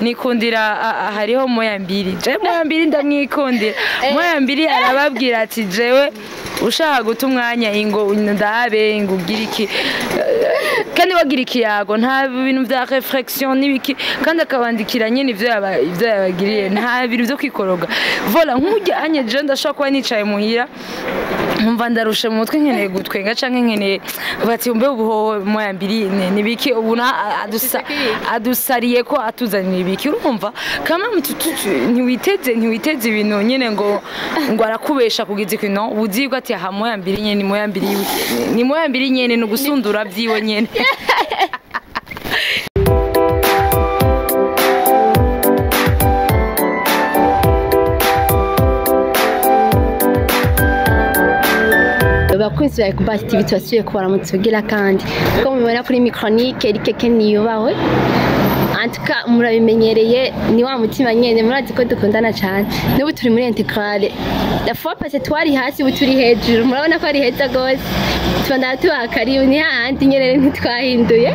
Nikundira hariho Moya Mbiri. Je Moya Mbiri ndamwikundira. Moya Mbiri arababwira ati jewe ushaka guta umwanya ingo ndabe ingo ugira iki, kandi wagira ikiyago, nta bintu vya réflexion n'ibiki, kandi akabandikira nyene ivyo yabagiriye, nta bintu vyo kwikoroga. Voilà, nk'urya anye je ndashobora kuba nicaye muhira nkumva ndarushe mu mutwe, nkeneye gutwenga canke nkeneye bati umbe ubuhoho Moya Mbiri nibiki ubu adusariye ko atuzanira ibiki. Urumva kama ntiwiteze ibintu nyene ngo arakubesha kugeza ikintu no uzibwa ati aha Moya Mbiri nyene ni Moya Mbiri, ni Moya Mbiri nyene, ni ugusundura vyiwe nyene. Abakunzi ba Ecobus TV, tubasubiye kubaramutsa ugira kandi kuko mubibona kuri micronique Eric Ken yubahwe. En tout cas murabimenyereye, ni wa mutima nyene, murazi ko dukundana cyane. N'ubu turi muri intégrale, la fois passée twari hasi, ubu turi hejuru, murabona ko ari heza gose. Tubandana tubaha karibu, ni hahandi nyene, ntitwahinduye.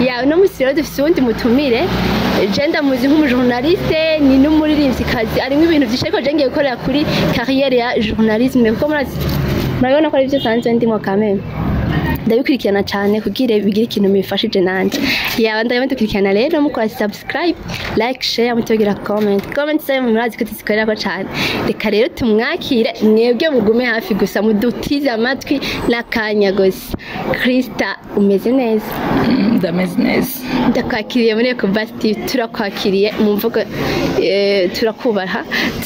Ya uno musi rero dufise uwundi mutumire. Je ndamuzi nk'umujournaliste, ni n'umuririmvyikazi, arimwo ibintu vyinshi, ariko je ngiye gukorera kuri carrière ya journalisme kuko murazi, murabona ko ari byo sanzwe ndimo kameme, ndabikurikirana cyane kugira bigire ikintu bifashije nanje. Yaba ndabikurikirana rero, mukora subscribe, like, share, mutugira comment. Comment sayo murazi ko tuzikorera ko cyane. Reka rero tumwakire, mwebwe mugume hafi gusa mudutize amatwi n'akanya gusa. Krista, umeze neza? Ndameze neza. Ndakwakiriye muri Ecobus TV, turakwakiriye mu mvugo turakubaha,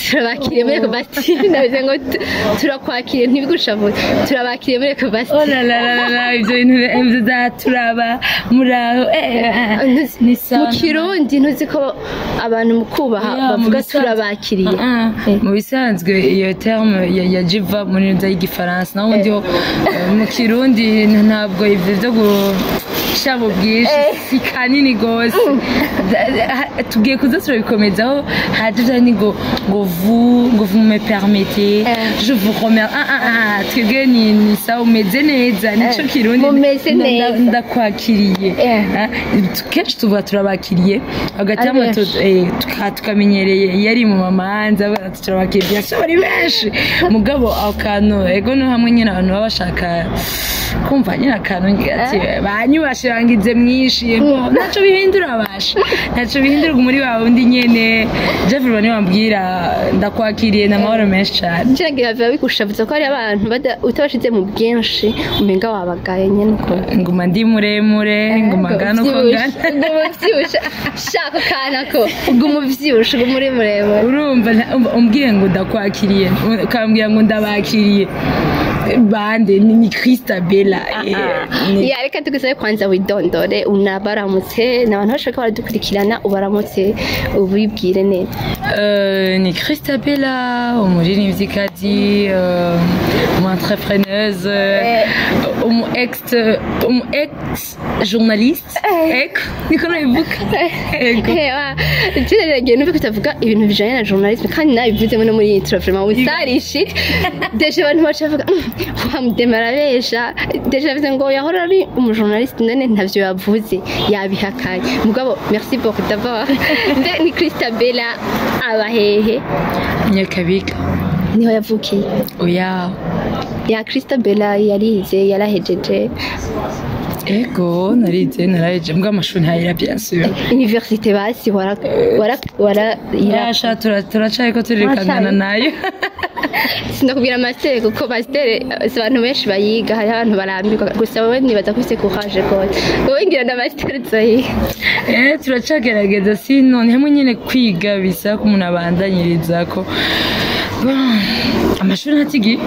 turabakiriye muri Ecobus TV. Nabize ngo turakwakiriye, ntibigushavuze, turabakiriye muri Ecobus Oh TV. la la la la la, ivyo bintu ivyo za turaba muraho ni sawa. Mu Kirundi ntuzi ko abantu mu kubaha Ya, mu bavuga turabakiriye? Ah, ah. Mu bisanzwe iyo terme ya jiva muri nza y'igifaransa, naho ubundi ho, mu Kirundi ntabwo ivyo vyo gusha mu bwinshi si kanini gose. Tugiye kuza turabikomezaho haje vya ni ngo vous me permettez, je vous remercie. Ah ah ah, twebwe ni sawa, umeze neza, nico Kirundi. Mumeze neza. Ndakwakiriye. Ah, kenshi tuvuga turabakiriye hagati Ari y'amato benshi. Tukamenyereye iyo ari mu mamanza bavuga turabakiriye, bien sûr bari benshi, mugabo ako kantu ego no hamwe nyine abantu baba bashaka kumva nyine akantu ati banyubashe bangize mwinshi, ego ntaco bihindura, basha ntaco bihindura muri wa wundi nyene. Jeff niwe wambwira ndakwakiriye n'amahoro menshi cane. Ngira biba bigushavuza ko hari abantu utabashize mu bwinshi umenga wabagaye nyene uko. Nguma ndi muremure, nguma ngana uko ngana. Nguma uvyibushe, shaka kana ko uguma uvyibushe, uguma uri muremure. Urumva umbwiye ngo ndakwakiriye, ukambwira ngo ndabakiriye bande, ni Christabella Ya, reka tugusabe kwanza widondore, unabaramutse n'abantu bashaka baradukurikirana, ubaramutse, ubibwire neza. Ni Christabella, umuririmvyikazi, umu entrepreneuse, umu ex journaliste, ex niko nabivuga. Ego. Tugerageye numve kutavuga ibintu bijanye na journalisme, kandi nabivuzemo no muri intro. Vraiment usarishije déjà, abantu baca bavuga: "Wa mudema arabesha." Déjà yavuze ngo yahora ari umujournaliste, none ntavyo yavuze, yabihakanye. Mugabo merci beaucoup d'abord. Mbe ni Christabella abahehe? Nyakabiga. Niho yavukiye? Oya. Ya, Christabella yarize, yarahejeje? Ego, narize, naraheje, mbwa amashuri ntayira bien sûr. Université basi wara wara wara Yasha turacariko turirukangana nayo. Sinakubwira master kuko master si abantu benshi bayiga, hariho abantu barambirwa. Gusa wowe nibaza ko ufise courage rwose, wowe ngira na master uzoyiga. Turacagerageza, sino ni hamwe nyine kwiga bisaba ko umuntu abandanyirizako. Bon, amashuri ntatigi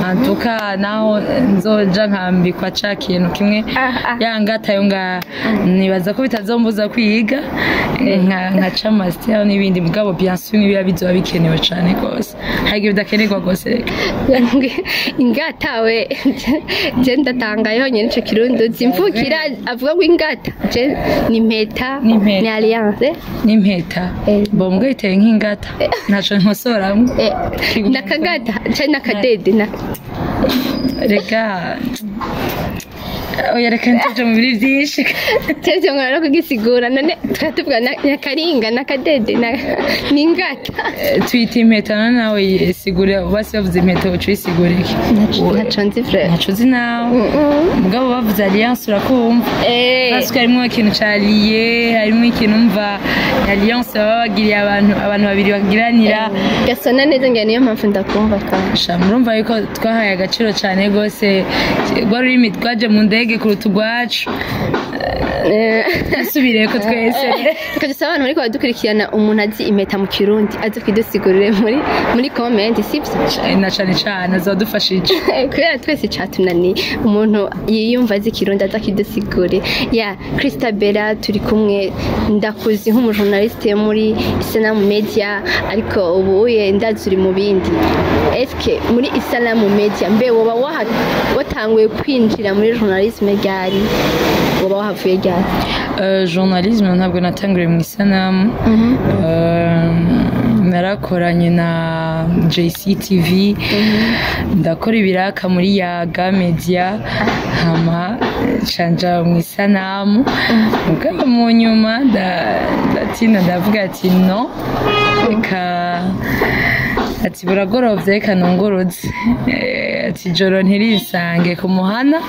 antuka naho nzoja nkambikwa ca kintu kimwe yangatayo nga nibaza ko bitazombuza kwiga nkaca master n'ibindi, mugabo bien sûr nibiba bizoba bikenewe cane rwose, hari igihe bidakenerwa rwose reka. Ingata we, je ndatangaye honyine ico Kirundi uzi imvukira avuga ngo ingata, je ni impeta. Ni impeta. Ni alliance. N'impeta. Bo mbwa iteye nk'ingata, ntaco nkosoramwo. Nakagata ce nakadede na Reka. Oya, reka ntuje mu biri byinshi. Tevye ngo no kugisigura, none tukaba tuvuga nyakaringa n'akadede n'ingata. Twita impeta. None nawe sigura basi, bavuze impeta uca uyisigura iki? Ntaco nzi frère. Ntaco uzi nawe, mugabo bavuze alliance urakumva? Parce que harimo ikintu ca lié, harimo ikintu mva alliance baba bagiriye abantu babiri bagiranira. Gasona neza, ngira niyo mpamvu ndakumva kandi. Sha, murumva yuko twahaye agaciro cyane rwose rwa rurimi twaje mu ndege kuruta urwacu. Dusubire ko twese. Reka dusaba abantu bariko baradukurikirana, umuntu azi impeta mu Kirundi azi kwidusigurire muri comment, sibyo? Na cane cane azadufashije. Kubera twese catunaniye, umuntu yiyumva azi Ikirundi aza kidusigure. Ya Christabella turi kumwe, ndakuzi nk'umujournaliste muri Isanamu Media, ariko ubu uye ndazi uri mu bindi. Eske muri Isanamu Media, mbe woba watanguye kwinjira muri journalisme ryari? Woba wahavuye ryari? Journalisme ntabwo natanguriye mu Isanamu. Narakoranye na JCTV, ndakora ibiraka muri Yaga Media, hama canja mu Isanamu. Mugabo mu nyuma ndatinda, ndavuga ati no, reka, ati buragorovye, reka nongoroze. Ati joro ntirisange ku muhana,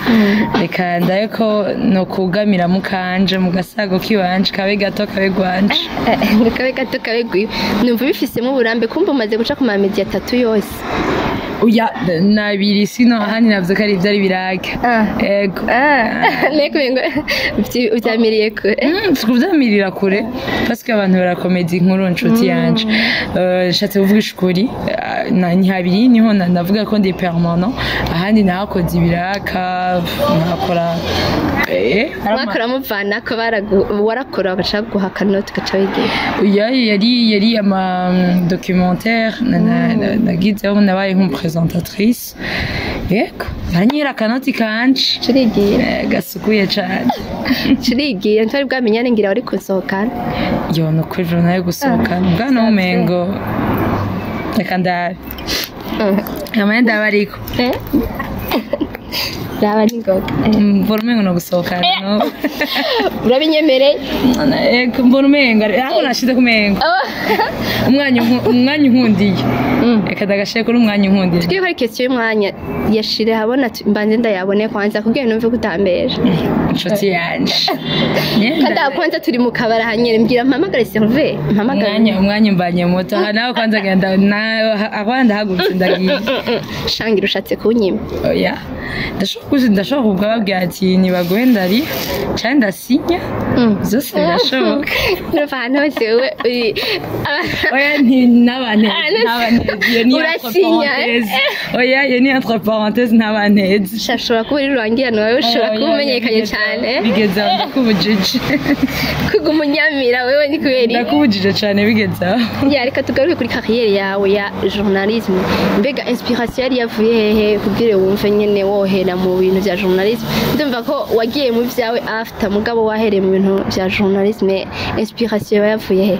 reka ndabe ko no kugamira mukanje mu gasago kiwanje, kabe gato kabe gwanje. Ngo kabe gato kabe gwiwe, numva ubifisemo uburambe, kumva umaze guca ku mamediya atatu yose. Oya, nabiri, sino ahandi navuze ko ari ivyari biraka. Ego. Nego ngo uvyamiriye kure. Tukuvyamirira kure parce que abantu barakomeza inkuru, nshuti yanje. Nshatse kuvugisha ukuri, ni habiri niho ndavuga ko ndi permanent, ahandi nahakoze ibiraka, nkakora Mwakora muvana ko warakora bagaca guha akanoti ugaca wigira? Oya, yari ama documentaire nagizeho, nabaye nk'umuprésentatrice, yego, baranyihera akanoti kanje. Curigira. Gasukuye cane. Curigira, ntwari bwamenyane, ngira wari kunsohokana. Yo, ni ukuri joro nayo gusohokana bwana umengo reka ndabe amanye ndaba ariko. Raba ningoga. Mbona umengo no gusohokana no. Urabinyemereye? Ego, mbona umengo aho nashize kumengo umwanya unkundiye, reka ndagashire kuri umwanya unkundiye. Tugiye kuri question y'umwanya, yashire habona mbanze ndayabone kwanza kugira numve ko utambeje. Inshuti yanje. Kandi aho kwanza turi mu kabara hanyene, mbwira mpamagare serve, mpamagare. Umwanya umbanye muto. Aha nawe kwanza genda nawe aho ndahagurutse ndagiye. Shangira ushatse kunyima. Oya, ndashobora kubabwira ati nibaguhe ndari canke ndasinya, byose birashoboka. Urumva ahantu hose wowe uri Oya, nti n'abantezi n'abantezi, iyo ni entre Urasinya, eh? parenthèse. Oya, iyo ni entre parenthèse, n'abantezi. Ushobora kuba uri rurangirana, wowe ushobora kuba umenyekanye cyane. Bigeze aho ndakubujije. Kuguma unyamira wewe ni kubera iki? Ndakubujije cyane, bigeze aho. Ya, reka tugaruke kuri carrière yawe ya journalisme. Mbega inspiration yari yavuye hehe kugira wumve nyene wohera mu bintu vya journalisme? Ndumva ko wagiye mu vyawe after, mugabo wahereye mu bintu vya journalisme, inspiration yawe yavuye he?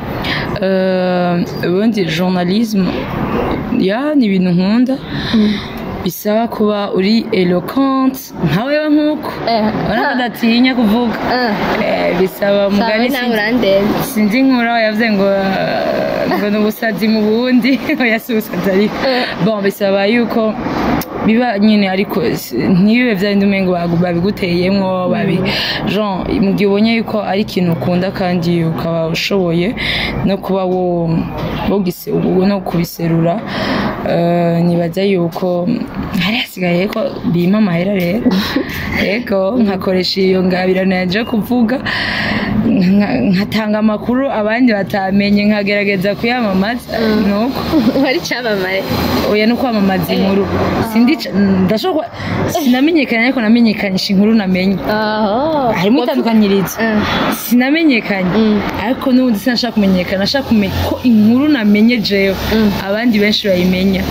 Ubundi journalisme ya ni ibintu nkunda, bisaba kuba uri éloquente nka wewe, nk'uko urabona ko udatinya kuvuga. Bisaba Sawe mugani nawe sinzi- urandenze. Sinzi inkuru aho yavuze ngo ni ubusazi mu bundi. Oya, si ubusazi, ariko bon, bisaba yuko biba nyine, ariko ntibibe bya bindi umengo babiguteyemwo babi genre. Mu gihe ubonye yuko ari ikintu ukunda kandi ukaba ushoboye no kuba wo no kubiserura, nibaza yuko hari hasigaye ko bimpa amahera rero, ego, nkakoresha iyo ngabirano yaje kuvuga, nkatanga amakuru abandi batamenye, nkagerageza kuyamamaza nuko. Wari camamare. Oya, no kwamamaza inkuru sindi ndashobora sinamenyekanye, ariko namenyekanisha inkuru namenye. Harimo itandukanyirizo. Sinamenyekanye, ariko n'ubundi sinashaka kumenyekana, nashaka kumenya ko inkuru namenye jewe abandi benshi bayimenya.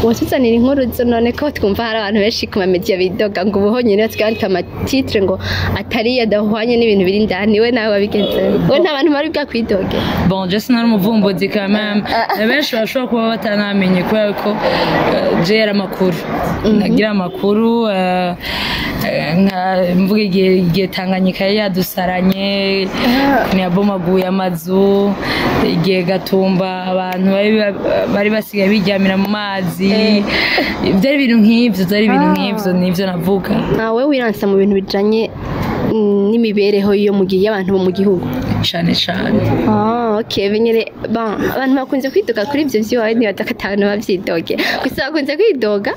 Watuzanira inkuru zo none, ko twumva hari abantu benshi ku mamediya bidoga ngo ubu honyine basigaye bandika amatitre ngo atari adahwanye n'ibintu biri indani, we nawe wabigenze we nta bantu bari bwakwidoge? Bon, je sinari umuvumbuzi quand même. Benshi bashobora kuba batanamenye kubera ko je yari amakuru nagira amakuru. Nka mvuga igihe Tanganyika yari yadusaranye, ntiyabomaguye amazu, igihe Gatumba abantu bari basigaye biryamira mu mazi. Byari ibintu nk'ivyo, byari ibintu nk'ivyo, nivyo navuga. Nawe wiransa mu bintu bijanye n'imibereho yo mu gihe y'abantu bo mu gihugu? Cane cane. Ah, ok, binyere bon, abantu bakunze kwidoga kuri ivyo vy'iwawe, ntibaza ko atanu bavyidoge gusa, bakunze kwidoga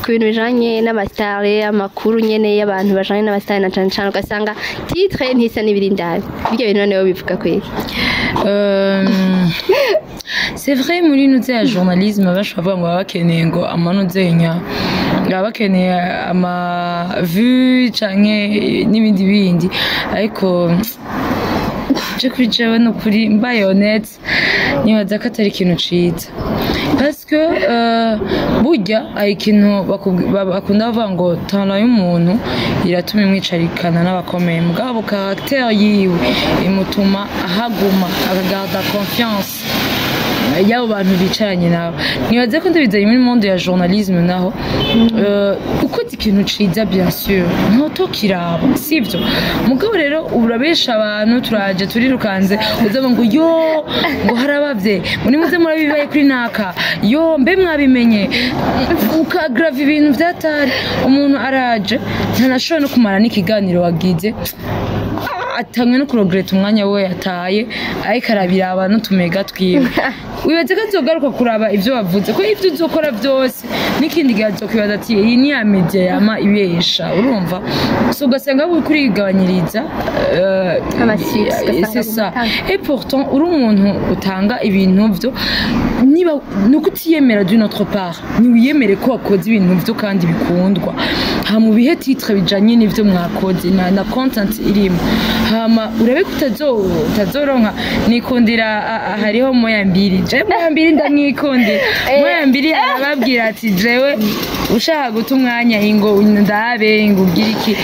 ku bintu bijanye n'abasitari, amakuru nyene y'abantu bajanye n'abasitari, na cane cane ugasanga titre ntisa n'ibiri indani. Ibyo bintu noneho bivuga kweri? C'est vrai, muri nuze ya journalisme benshi bavuga ngo baba bakeneye ngo amanuzenya, baba bakeneye ama vues canke n'ibindi bindi, ariko je kuri jewe nukuri mbaye honnête, nibaza ko atari ikintu ciza, parce que burya hari ikintu bakunda bavuga ngo talent y'umuntu iratuma imwicarikana n'abakomeye, mugabo caractère yiwe imutuma ahaguma, akagarda confiance y'abo bantu bicaranye nawe. Nibaze ko ndabizanye muri monde ya journalisme naho, ukoze ikintu ciza, bien sûr ntutokiraba sivyo, mugabo rero urabesha abantu, turaje turirukanze, uzaba ngo yo ngo harabavye ngo nimuze murabibaye kuri naka, yo mbe mwabimenye, ukagrava ibintu vyatari. Umuntu araje ntanashobora no kumara n'ikiganiro wagize, atamwe no kuregreta umwanya we yataye, ariko arabiraba n'utumega twiwe. Wibaze ko azogaruka kuraba ivyo wavuze, ko ivyo uzokora vyose n'ikindi gihe azokwibaza ati iyi ni ya media yama ibesha, urumva? So ugasanga uriko urigabanyiriza Ama-succès, ugasanga c'est ça. gutanga. Et pourtant uri umuntu utanga ibintu vyo, niba nuko utiyemera, d'une autre part ntiwiyemere ko wakoze ibintu vyo kandi bikundwa, hama ubihe titre bijanye n'ivyo mwakoze na content irimo, hama urabe ko utazoronka. Nikundira hariho moya mbiri, je moya mbiri ndamwikundira. Moya mbiri arababwira ati jewe ushaka guta umwanya ingo ndabe ngo ugire iki,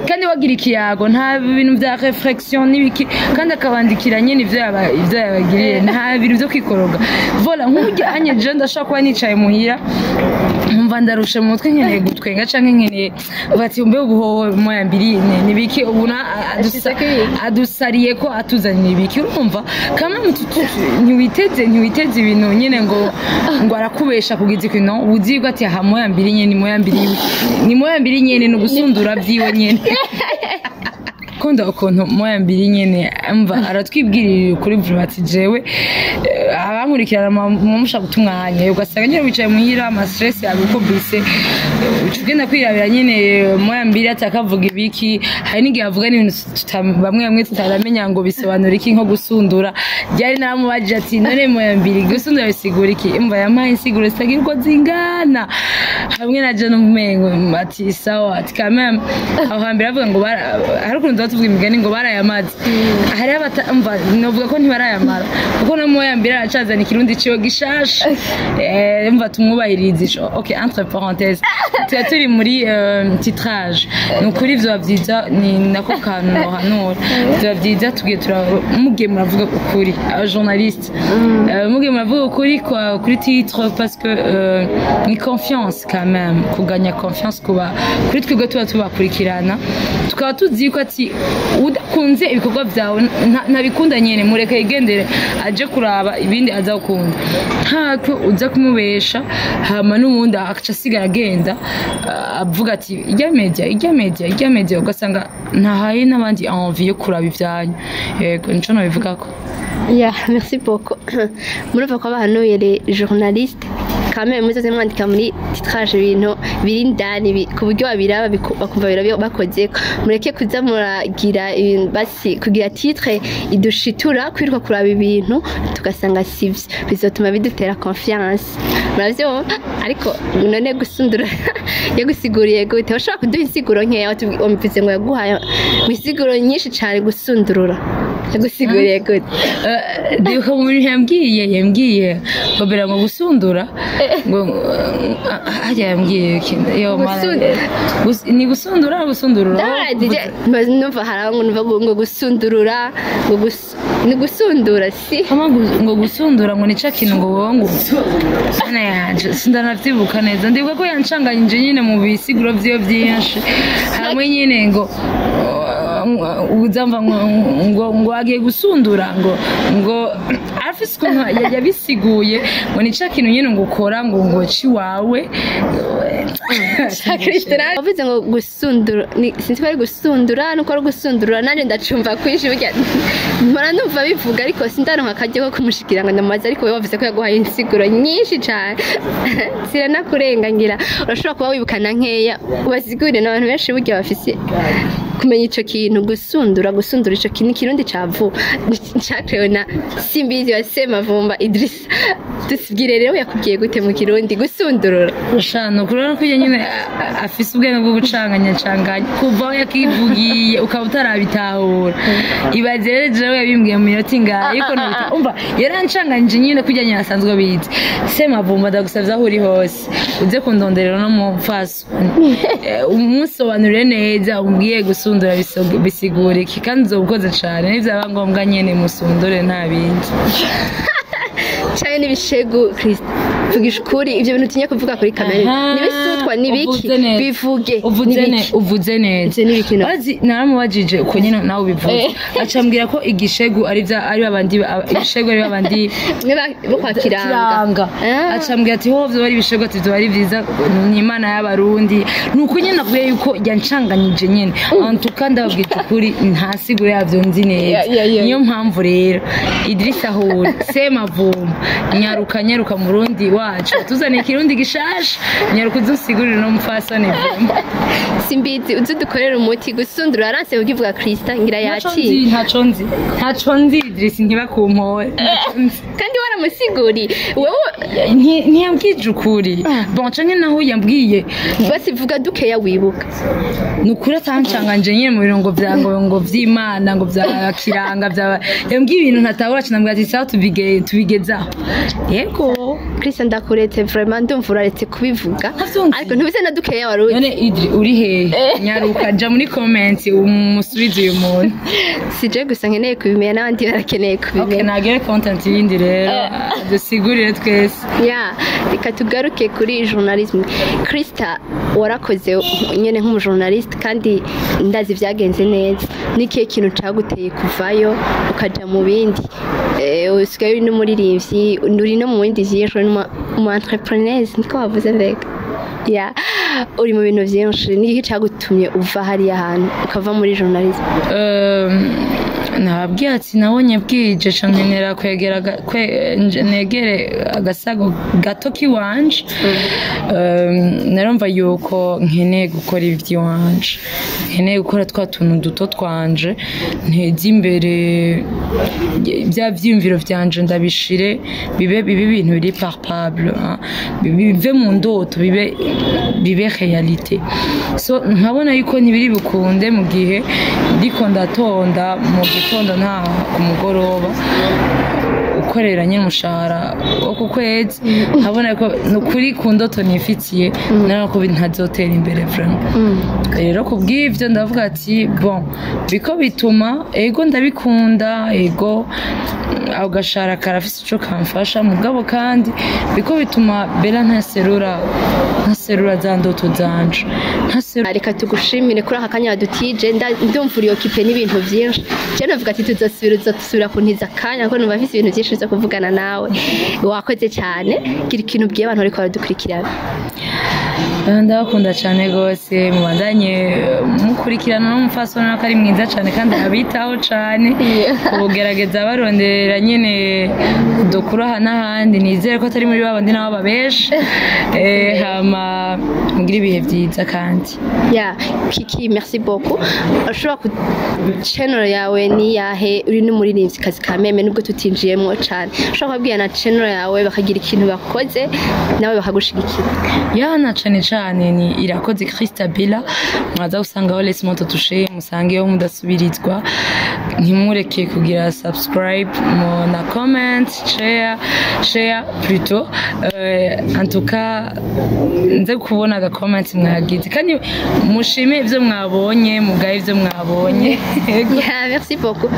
kandi wagira ikiyago, nta bintu bya réflexion n'ibiki, kandi akabandikira nyine ivyo yabagiriye, nta bintu byo kwikoroga. Voilà, nk'urya anye je ndashaka kuba nicaye muhira nkumva ndarushe mu mutwe, nkeneye gutwenga canke nkeneye bati mbe ubuhoho moya mbiri nibiki ubuna adusariye ko atuzanira ibiki, urumva? Kamwe ntiwiteze ibintu nyine ngo arakubesha kugiza ikintu, no uzi ko ati aha moya mbiri nyene ni moya mbiri, ni moya mbiri nyene, ni ugusundura vyiwe nyene. Kunda ukuntu moya mbiri nyene mva aratwibwirira ukuri vuba ati jewe abankurikirana mumusha guta umwanya, ugasanga nyene wicaye muhira, ama stress yagukubise, uca ugenda kwirabira nyene moya mbiri ati akavuga ibiki. Hari n'igihe avuga n'ibintu bamwe bamwe tutaramenya ngo bisobanura iki, nko gusundura. Ryari naramubajije ati none moya mbiri gusundura bisigura iki? Imva yampaye insiguro zitagira uko zingana, hamwe na je n'umengo ati sawa, ati quand même aho hambere avuga ngo hari ukuntu tuba tuvuga imigani ngo barayamaze, hari abata umva novuga ko ntibarayamara, kuko no moya mbiri aracazana ikirundi ciwe gishasha. Umva tumwubahirize ico. Okay, entre parenthèses, tuba turi muri titrage. Ni ukuri vyoba vyiza, ni nako kantu nohanura, vyoba vyiza tugiye mugiye muravuga ukuri, aba journaliste, mugiye muravuga ukuri kwa kuri titre, parce que ni confiance quand même, kuganya confiance kuba kuri twebwe tuba tubakurikirana, tukaba tuzi ko ati udakunze ibikorwa byawe ntabikunda nyene, mureke yigendere aje kuraba ibindi aza gukunda, ntako uza kumubesha, hama n'ubundi agaca asigara agenda avuga ati ijya media, ijya media, ijya media, ugasanga ntahaye n'abandi envie yo kuraba ivyanyu. Yego, nico nabivugako. Yeah, merci beaucoup. Murumva ko bahanuye les journalistes quand même, muzoze mwandika muri titrage ibintu biri indani ku buryo babiraba bakumva bakoze. Mureke kuza muragira ibintu basi kugira titre idushitura kwiruka kuraba ibintu tugasanga sivyo, bizotuma bidutera confiance, muravyumva? Ariko none gusundura yagusiguriye gute? Ushobora kuduha insiguro nkeya? Wumvise ngo yaguhaye insiguro nyinshi cane. Gusundurura yagusiguriye gute? Ndibuka mu bintu yambwiye ngo mbere ngo gusundura ngo harya yambwiye iki? Yo mana. Ni gusundura, gusundurura? Ndabazi, numva hari aho numva ngo gusundurura ngo Ni gusundura si? Kama ngo gusundura ngo nica kintu ngo wowe ngo Mana yanje, sindanavyibuka neza. Ndibuka ko yancanganyije nyine mu bisiguro vyiwe vyinshi, hamwe nyine ngo uzamva ngo agiye gusundura, ngo afise ukuntu yabisiguye ngo nica kintu nyine ngo ukora ngo ciwawe. Wavuze ngo gusundura sinzi ko ari gusundura nuko ari gusundura, nanjye ndacumva kwinshi. Burya mpora numva bivuga, ariko sindaronka akaryo ko kumushikira ngo ndamubaze. Ariko wowe wavuze ko yaguhaye insiguro nyinshi cane, ziranakurengangira. Urashobora kuba wibukana nkeya ubasigurire n'abantu benshi. Burya bafise kumenya ico kintu gusundura, ico kintu ikirundi ca vuba cakewe na Simbizi wa Semavumba Idrissa. Dusibwire rero, yakubwiye gute mu Kirundi gusundurura? Shano kurabona ko iyo nyine afise ubwenge bwo gucanganya canganya kuva aho yakivugiye ukaba utarabitahura. Ibaze rero jewe yabimbwiye mu minota ingahe, ariko umva yarancanganyije nyine kurya nyine asanzwe abizi. Semavumba, ndagusavye aho uri hose uze kundonderera no mu mfasoni, umusobanurire neza, umbwiye gusundura bisigura iki, kandi uzoba ukoze cane. Nivyaba ngombwa nyene musundure, nta bindi. Cyane n'ibishegu. Christ, vugisha ukuri, ibyo bintu utinya kuvuga kuri kamera n'ibisutwa n'ibiki? Uvuze neza. Bivuge. Uvuze N'ibiki? Uvuze neza. Ivyo n'ibiki no? Bazi naramubajije uko nyine nawe ubivuze, acambwira ko igishegu ari bya ari babandi, ibishegu ari babandi Mwe bo kwa Kiranga. Kiranga. Acambwira ati ho vyo bari ibishegu, ati vyo bari vyiza, ni Imana y'Abarundi. Nuko nyine nakubwiye yuko yancanganyije nyine. Antuka ndababwira ukuri, nta siguro yavyo nzi neza. Niyo mpamvu rero Idrissa Huri Semavumba, nyaruka nyaruka mu Rundi wacu tuzaniye ikirundi gishasha, nyaruka uzusigurire no mufasoni vumba. Simbizi, uzi dukorera umuti. Gusundura aranse kukivuga. Krista ngira Ntaco nzi. yaciye. Ntaco nzi, ntaco nzi. Idrissa, ntibakumpore, ntaco nzi. Kandi waramusiguriye wowe. Ntiyambwije ukuri. Bon, canke naho yambwiye. Basi vuga dukeya wibuka. Ni ukuri atancanganje nyine mu birungo vya ngo vy'Imana, ngo vya Kiranga, vya yambwiye ibintu ntatahura. Cinambwira ati sawa, tubigezaho, yego. Krista, ndakuretse vraiment, ndumva uraretse kubivuga. Ntavyo nzi. Ariko ntubize na dukeya wari uzi. None Idri, uri hehe? Nyaruka ja muri comment umusubize uyu muntu. Si je gusa nkeneye kubimenya, n'abandi barakeneye Okay, kubimenya. Nagere content yindi rero dusigurire twese. Ya, reka tugaruke kuri journalisme. Krista, warakoze nyene nk'umujournaliste kandi ndazi byagenze neza. Ni ikihe kintu caguteye kuvayo ukaja mu bindi? Usigaye uri n'umuririmbyi, uri no mu bindi vyinshi, uri n'umu entrepreneur, niko wavuze mbega? Ya, uri mu bintu vyinshi. Ni iki cagutumye uva hariya hantu, ukava muri journalisme? Nababwiye ati nabonye bwije ca nkenera kwegera negere agasago gato k'iwanje. Narumva yuko nkeneye gukora ivy'iwanje, nkeneye gukora twa tuntu duto twanje, nteze imbere bya vyiyumviro vyanje, ndabishire bibe ibintu biri palpable, hein. Bive mu ndoto bibe réalité. So nkabona yuko ntibiri bukunde mu gihe ndiko ndatonda mu gitondo nta ku mugoroba, ukorera nyine umushahara wo ku kwezi. Nkabona ko ni ukuri ku ndoto nifitiye nabona ko ntazotera imbere vraiment. Rero ku bw'ibyo ndavuga ati bon, biko bituma ego ndabikunda, ego ako gashahara karafise ico kamfasha, mugabo kandi biko bituma bera ntaserura za ndoto zanje, ntaserura. Reka tugushimire kuri aka kanya wadutije. Ndumva uri occupé n'ibintu byinshi. Je navuga ati tuzosubira, uzosubira kuntiza akanya kuko numva mfise ibintu byinshi byo kuvugana nawe. Wakoze cyane. Gira ikintu ubwiye abantu bariko baradukurikirana. Ndabakunda cyane rwose. Mubandanye mukurikirana n'umupfasoni ko ari mwiza cyane kandi abitaho cyane, kugerageza barondera nyine udukuru aha n'ahandi. Nizere ko atari muri babandi nabo babesha. Hama mugire ibihe byiza kandi. Ya Kiki, merci beaucoup. Ushobora ku channel yawe ni yahe? Uri n'umuririmbyi kazi ka meme, nubwo tutinjiyemo cyane, ushobora kubabwira na channel yawe bakagira ikintu bakoze nawe bakagushigikira. Ya, na cane cane ni Irakoze Christabella. Mwaza gusangaho Laisse-moi te toucher, musangeho mudasubirizwa. Ntimureke kugira subscribe mu na comment, share plutôt. En tout cas nze kubona aga comment mwagize, kandi mushime ivyo mwabonye, mugaye ivyo mwabonye. Ya, merci beaucoup.